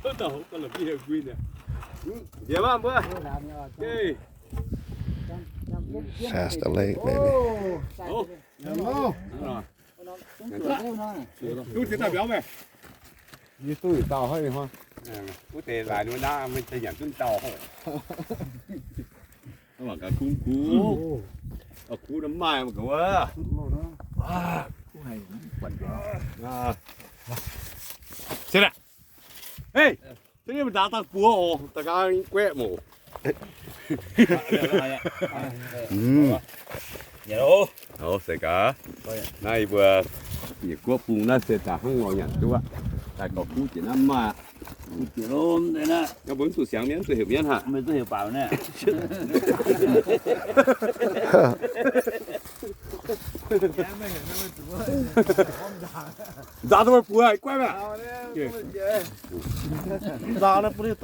Fast the lake, baby. Duqv deix dauh biaux meih. Yie duqv yietc dauh hnoi. Wuov deix laaix nu naaiv meih deix nyanc duqv dauh hoc. Mangc gaax kuv kuv. Kuv naaiv maaih mangc gaax wuov. Se naaic. Hei, se naaiv mbuo nzaaux dangh buoz oc, da'nqaang guaeqv moc. Oc, se gaax. Naaiv yie mbuo yietc guoqv bung naaiv se daaih hnangv nor nyanc duqv aqv. Daaih gorx kuv jiex naaiv maaih. Mbuo mv zuqc siangx mienh, mv zuqc heuc mienh haic. Nzaaux duqv buoz guaeqv aqv. Nzaaux naaiv bun ninh